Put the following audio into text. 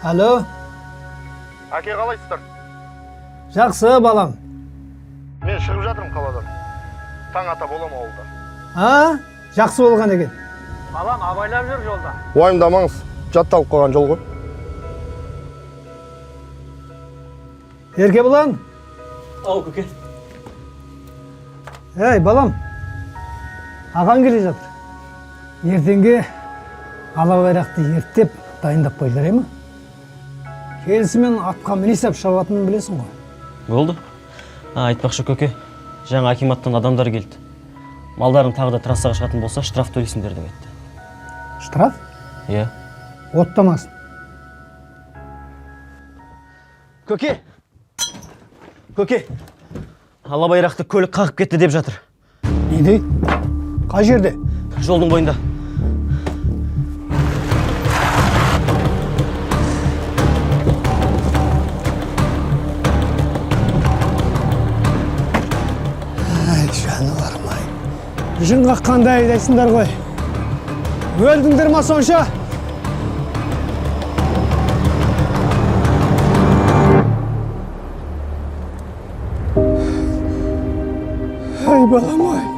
Алло. Әке, қалайсыздар? Жақсы, балам. Мен шығып жатырмын қаладан. Таң ата болам ауылда. А, жақсы болған екен. Балам, абайлап жүр жолда. Уайымдамаңыз, жатталып қалған жол ғой. Еркебұлан. Ау, көке. Ей, балам. Ағаң келе жатыр. Ертеңге ала байрақты ерттеп дайындап қой, жарай ма? Келісімен атқа міне сап шабатынын білесің ғой. Болды. А, айтпақшы, көке, жаңа акиматтан адамдар келді. Малдарың тағы да трассаға шығатын болса, штраф төлейсіңдер деп айтты. Штраф? Иә. Оттамасын. Көке! Көке! Ала байрақты көлік қағып кетті деп жатыр. Не дейді? Қай жерде? Жолдың бойында. Ай, жануарым ай. Жын қаққандай айдайсыңдар ғой. Өлдіңдер ма сонша? Ай, балам ай.